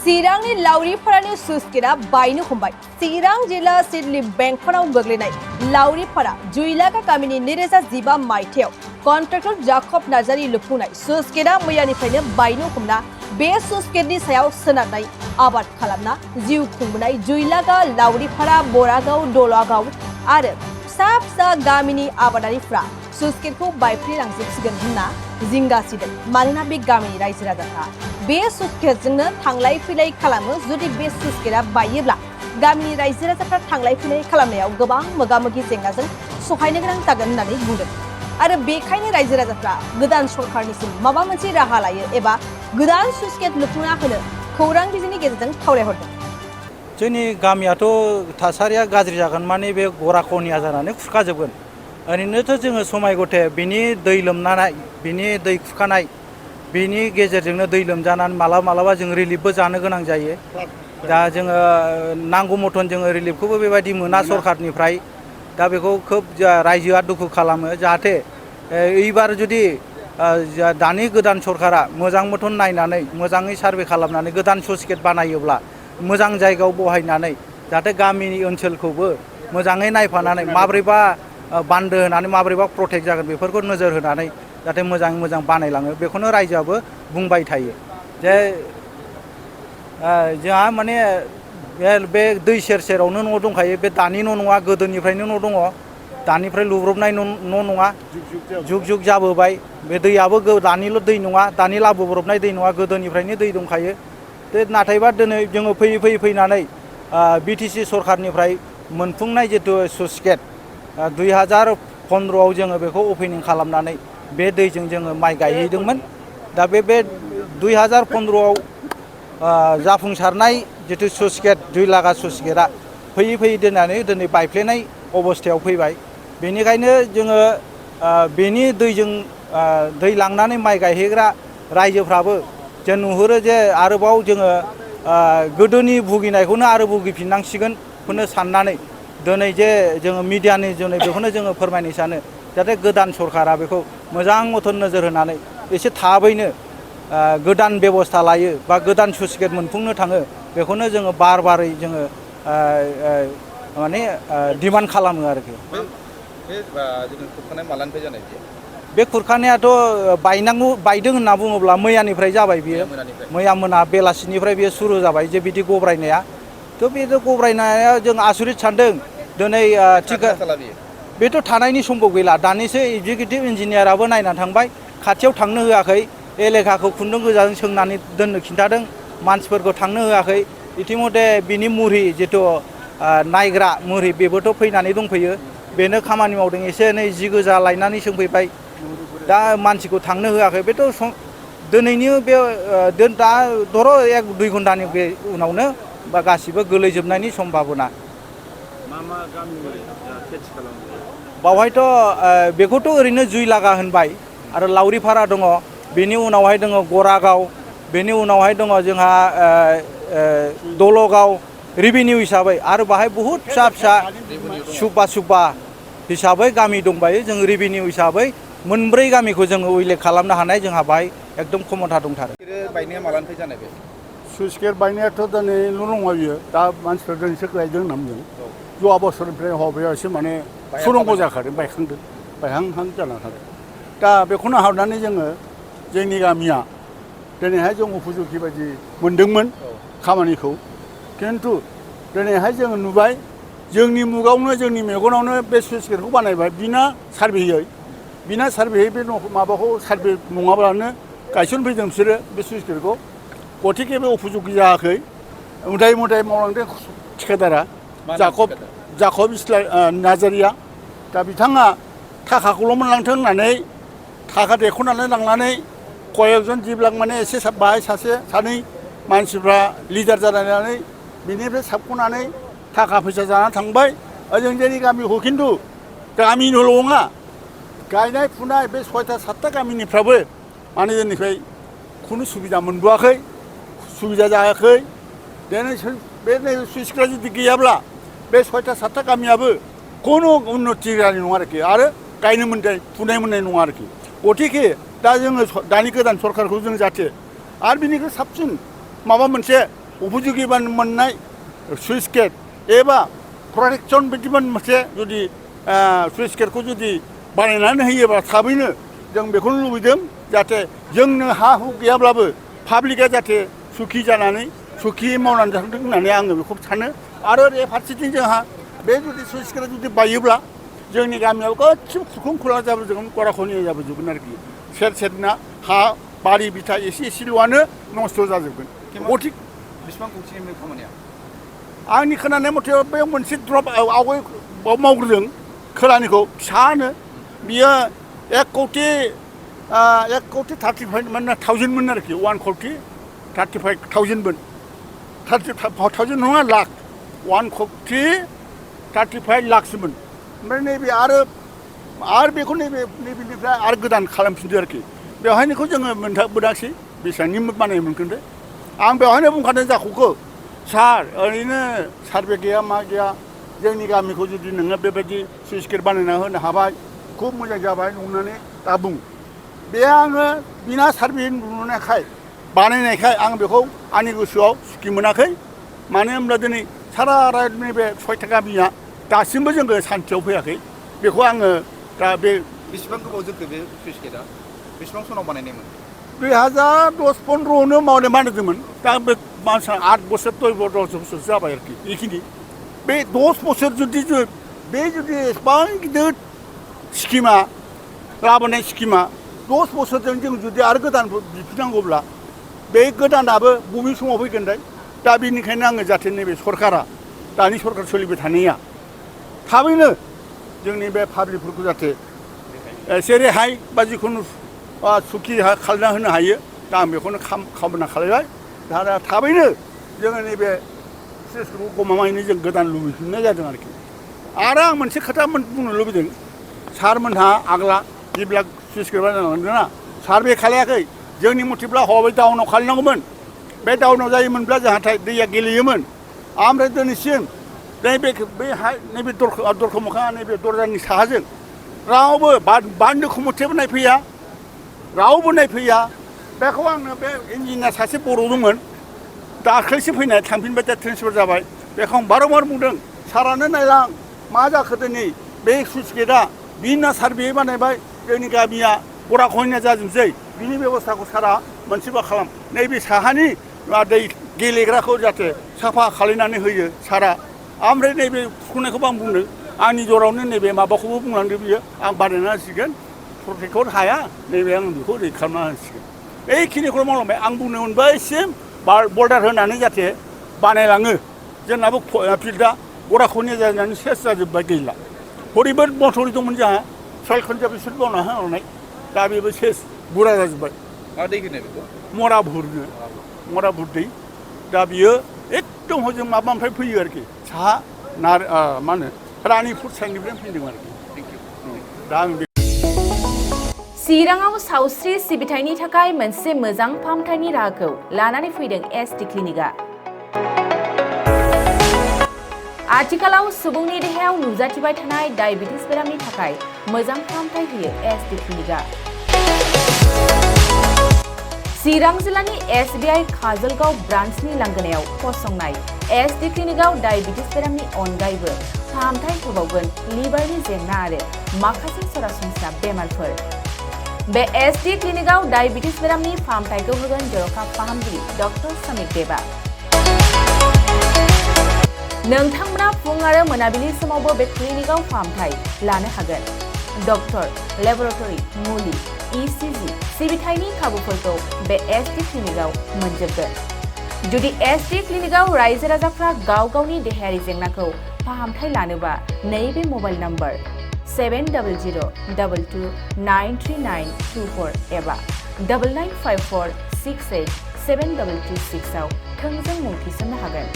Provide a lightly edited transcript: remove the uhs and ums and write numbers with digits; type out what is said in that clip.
चिरांनि लावरिपारानि सुइसगेटआ बायनो हमबाय। चिरां जिल्ला सिडली बेंखनाव गोग्लैनाय लावरिपारा जुइलागा गामिनि 2015 मायथाइयाव कन्ट्रेक्टर जाकब नार्जारि लुफुंनाय सुइसगेटआ मैयानिफ्रायनो बायनो हमना बे सुइसगेटनि सायाव सोनारनाय आबाद खालामना जिउ खुंबोनाय जुइलागा लावरिपारा बरागाव दलागाव आरो फिसा फिसा गामिनि आबादारिफ्रा सुइसगेटखौ बायफ्लेलांजोबसिगोन होनना जिंगासिदों। मानोना बे गामिनि रायजो राजाफ्रा बे सुइसगेटजोंनो थांलाय फैलाय खालामो। जुदि बे सुइसगेटआ बायोब्ला गामिनि रायजो राजाफ्रा थांलाय फैलाय खालामनायाव गोबां मोगा-मोगि जेंनाजों सहायनो गोनां जागोन होननानै बुंदों। आरो बेखायनो रायजो राजाफ्रा गोदान सरकारनिसिम माबा मोनसे राहा लायो एबा गोदान सुइसगेट लुफुंना होनो खौरां बिजोंनि गेजेरजों खावलायहरदों। जोंनि गामियाथ' थासारिया गाज्रि जागोन माने बे गराखनिया जानानै खुरखाजोबगोन। ओरैनोथ' जोङो समाय गथे बिनि दै लोमनाय बिनि दै खुरखानाय बिनि गेजेरजोंनो दै लोमजानानै मालाबा जों रिलिफबो जानो गोनां जायो। दा जोङो नांगौ मथन जोङो रिलिफखौबो बेबायदि मोना सरकारनिफ्राय। दा बेखौ खोब रायजोआ दुखु खालामो। जाहाथे एबार जुदि दानि गोदान सरकारा मोजां मथन नायनानै मोजाङै सार्भे खालामनानै गोदान सुइसगेट बानायोब्ला मोजां जायगायाव बहायनानै जाहाथे गामिनि ओनसोलखौबो मोजाङै नायफानानै माब्रैबा बान्दो होनानै माब्रैबा प्रटेक्ट जागोन बेफोरखौ नोजोर होनानै जाहाथे मोजाङै मोजां बानायलाङो बेखौनो रायजोआबो बुंबाय थायो। जे जोंहा माने बे दै सेर सेरावनो न' दंखायो। बे दानि न' नङा, गोदोनिफ्रायनो न' दङ। दानिफ्राय लुब्रबनाय न' नङा, जुग जुग जाबोबाय। बे दैयाबो दानिल' दै नङा, दानि लाबोब्रबनाय दै नङा, गोदोनिफ्रायनो दै दंखायो। नाथायबा दिनै जोङो फैयै फैनानै बिटिसि सरकारनिफ्राय मोनफुंनाय जितु सुइसगेट 2015आव जोङो बेखौ अपेनिं खालामनानै बे दैजों जोङो माइ गायहैदोंमोन। दा बे 2015आव जाफुंसारनाय जितु सुइसगेट जुइलागा सुइसगेटआ फैयै दोननानै दिनै बायफ्लेनाय अबस्थायाव फैबाय। बेनिखायनो जोङो बेनि दैजों दै लांनानै माइ गायहैग्रा रायजोफ्राबो जों नुहुरो जे आरोबाव जोङो गोदोनि भुगिनायखौनो आरो भुगिफिननांसिगोनखौनो साननानै दिनै जे जोङो मिडियानि जुनै बेखौनो जोङो फोरमायनो सानो जाहाथे गोदान सरकारा बेखौ मोजां मथन नोजोर होनानै एसे थाबैनो गोदान बेबस्था लायो बा गोदान सुइसगेट मोनफुंनो थाङो बेखौनो जोङो बारै जोङो माने डिमान्ड खालामो आरोखि। बे खुरखानायाथ' बायदों होनना बुङोब्ला मैयानिफ्राय जाबाय बियो। मैया मोना बेलासिनिफ्राय बियो सुरु जाबाय जे बिदि गब्रायनाया। थ' बे गब्रायनाया जों आसरित सानदों। दिनै बेथ' थानायनि समबो गैला। दानिसो एगजिकिउटिभ इन्जिनियाराबो नायनानै थांबाय, खाथियाव थांनो होआखै। एलेखाखौ खुन्दुं गोजाजों सोंनानै दोननो खिन्थादों, मानसिफोरखौ थांनो होआखै। इतिमधे बिनि मुरि जितु नायग्रा मुरि बेबोथ' फैनानै दंफैयो। बेनो खामानि मावदों, एसे एनै जि गोजा लायनानै सोंफैबाय। दा मानसिखौ थांनो होआखै। बेथ' दिनैनि बे दा धर' 1-2 घन्टानि उनावनो बा गासिबो गोलैजोबनायनि सम्भाबना। बावहायथ' बेखौथ' ओरैनो जुइलागा होनबाय आरो लावरिपारा दङ। बेनि उनावहाय दङ गरागाव, बेनि उनावहाय दङ जोंहा दलगाव रेभिनिउ हिसाबै आरो बाहाय बहुद फिसा सुब्बा हिसाबै गामि दंबायो। जों रेभिनिउ हिसाबै 4 गामिखौ जोङो उल्लेख खालामनो हानाय जोंहा बाहाय एकदम क्षमता दंथारो। बायनाया मालानिफ्राय जानाय बे सुइसगेट बायनायाथ' दिनैल' नङा बियो। दा मानसिफ्रा दिनैसो गायदों होनना बुंदों। जौवा बोसोरनिफ्राय हबेयाव एसे माने सुरंग जाखादों, बायखांदों, बायहांहां जाना थादों। दा बेखौनो हावनानै जोङो जोंनि गामिया दिनैहाय जों उपजुक्ति बायदि मोनदोंमोन खामानिखौ। खिन्थु दिनैहाय जोङो नुबाय जोंनि मुगावनो जोंनि मेगनावनो बे सुइसगेटखौ बानायबाय बिना सार्भेयै बे माबाखौ सार्भे नङाब्लानो गायसनफैदों बिसोरो बे सुइसगेटखौ। गथिखे बे उपजुक्ति जायाखै। उदाय मावलांदों थिखादारा जाकब नार्जारिया। दा बिथाङा थाखाखौल' मोनलांथों होननानै थाखा देख'नानै लांनानै कयेकजन जिब्लाक माने एसे बाहाय सासे सानै मानसिफ्रा लिडार जानानै बिनिफ्राय साबख'नानै थाखा फैसा जानानै थांबाय। जोंनि गामिखौ खिन्थु गामिनिल' नङा, गायनाय फुनाय बे 6-7 गामिनिफ्राबो माने जोंनिफ्राय खुनु सुबिदा मोनबोआखै, सुबिदा जायाखै। बे सुइसगेटआ जुदि गैयाब्ला बे 6-7 गामियाबो खुनु उन्नति जानाय नङा आरोखि, आरो गायनो मोननाय फुनाय मोननाय नङा आरोखि। गथिखे दा जोङो दानि गोदान सरकारखौ जों जाहाथे आरो बिनिख्रुइ साबसिन माबा मोनसे उपयोगी मोननाय सुइस गेट एबा प्रटेक्सन बायदि मोनसे जुदि सुइस गेटखौ जुदि बानायनानै होयोबा थाबैनो जों बेखौनो लुबैदों जाहाथे जोंनो हा हु गैयाब्लाबो पाब्लिकआ जाहाथे सुखि जानानै सुखि मावनानै जाथों होननानै आङो बेखौ सानो आरो ओरै फारसेथिं जोंहा बे जुदि सुइस गेटआ जुदि बायोब्ला जोंनि गामियाव गासिबो खुरखुं खुला जाबोजोबगोन गराख'निया जाबोजोबगोन आरोखि सेर सेरना हा बारि बिथा एसे एसेल'आनो नस्थ' जाजोबगोन गथिक बेसेबां खौथिनि खामानिया आंनि खोनानाय मथे बे मोनसे द्रप आवगाय मावग्रोदों खोलानिखौ फिसानो बियो 1,35,000 मोन आरोखि 1,35,000 मोन 30,000 नङा लाख 1,35 लाखसोमोन ओमफ्राय नैबे आरो बेखौ नैबेनिफ्राय आरो गोदान खालामफिनदो आरोखि बेवहायनिखौ जोङो मोनाखिसै बेसेबांनि बानाय मोनगोन दे आं बेवहायनो बुंखादों जाखौखौ सार ओरैनो सार्भे गैया मा गैया जोंनि गामिखौ जुदि नोङो बेबायदि सुइस गेट बानायना होनो हाबाय खुब मोजां जाबाय नंनानै दा बुं बे आङो बिना सार्भे नुनायखाय बानायनायखाय आं बेखौ आंनि गोसोआव सुखि मोनाखै मानो होनब्ला दिनै सारा नैबे 6टा गामिया दासिमबो जोङो सान्थियाव फैयाखै बेखौ आङो दा बे बेसेबां गोबाव जोरखो बे सुइस गेटआ बेसेबां सनाव बानायनायमोन 2010-15आवनो बानायदोंमोन दा बे मानसिया 8 बोसोर 10 बोसोर जाबाय आरोखि बेखिनि बे 10 बोसोर जुदि बे जुदि एसेबां गिदिर स्किमा लाबोनाय स्किमा 10 बोसोरजों जों जुदि आरो गोदान बिफिनांगौब्ला बे गोदानाबो बबे समाव फैगोन दा बेनिखायनो आङो जाहाथे नैबे सरकारा दानि सरकार सोलिबाय थानाया थाबैनो जोंनि बे पाब्लिकफोरखौ जाहाथे एसे रेहाय बा जिखुनु सुखि खालामना होनो हायो दा आं बेखौनो खामना खालामबाय दा थाबैनो जोङो नैबे सुइसखौ गमामायैनो जों गोदान लुबैफिननाय जादों आरोखि आरो आं मोनसे खोथा बुंनो लुबैदों सारमोनहा आग्ला जेब्ला सुइस गेट बानायलांदोंना सार्भे खालायाखै जोंनि मथेब्ला हबै डाउनाव खालामनांगौमोन बे डाउनाव जायोमोनब्ला जाहाथे दैया गेलेयोमोन ओमफ्राय दिनैसिम नैबे दरखं मोखाङा नैबे दरजानि साहाजों रावबो बान्दोखौ मथेबो नायफैया रावबो नायफैया बेखौ आंनो बे इन्जिनियार सासे बर' दंमोन दाख्लैसो फैनाय थांफिनबाय दा ट्रेन्सफार जाबाय बेखौ आं बारंबार बुंदों सारानो नायलां मा जाखो दिनै बे सुइस गेटआ बिना सार्भे बानायबाय जोंनि गामिया गराख'निया जाजोबसै बिनि बेब'स्थाखौ सारा मोनसेबा खालाम नैबे साहानि दै गेलेग्राखौ जाहाथे साफा खालायनानै होयो सारा ओमफ्राय नैबे खुरखुनायखौबो आं बुंदों आंनि जरावनो नैबे माबाखौबो बुंलांदों बियो आं बानायना होसिगोन प्रटेक्ट हाया नैबे आं बेखौ दै खालामना होसिगोन बेखिनिखौ मावलांबाय आं बुंनो मोनबायसिम बर्डार होनानै जाहाथे बानायलाङो जोंनाबो फिल्डआ गराख'निया जानानै सेस जाजोब्बाय गैला हरैबो मथरि दंमोन जोंहा सयखनजा बिसोर बावना होनाय दा बेबो सेस बुरा जाजोब्बाय मा दै होनो बेखौ मराभुर दै दा बियो एकदम हजों माबानिफ्राय फैयो आरोखि साहा मा होनो रानिपुर साइडनिफ्राय फैदों आरोखि दा आं चिराङाव सावस्रि सिबिथायनि थाखाय मोनसे मोजां फाहामथायनि राहाखौ लानानै फैदों एसटि क्लिनिकआ आथिखालाव सुबुंनि देहायाव नुजाथिबाय थानाय डायबिटिस बेरामनि थाखाय मोजां फाहामथाय होयो एसटि क्लिनिकआ चिरां जिल्लानि SBI काजलगाव ब्रान्चनि लांगोनायाव फसंनाय एसटि क्लिनिकआव डायबिटिस बेरामनि अनगायैबो फाहामथाय होबावगोन लिभारनि जेंना आरो माखासे सरासनस्रा बेमारफोर बे एसटि क्लिनिकआव डायबिटिस बेरामनि फाहामथायखौ होगोन जर'खा फाहामगिरि डक्टर समिक देबा नोंथांमोना फुं आरो मोनाबिलि समावबो बे क्लिनिकआव फाहामथाय लानो हागोन डक्टर लेबरेटरि मुलि ECG सिबिथायनि खाबुफोरखौ बे एसटि क्लिनिकआव मोनजोबगोन जुदि एसटि क्लिनिकआव रायजो राजाफ्रा गाव गावनि देहायारि जेंनाखौ फाहामथाय लानोबा नैबे मबाइल नम्बर 7002293924 एबा 9954687226 आव थोंजों मुं थिसननो हागोन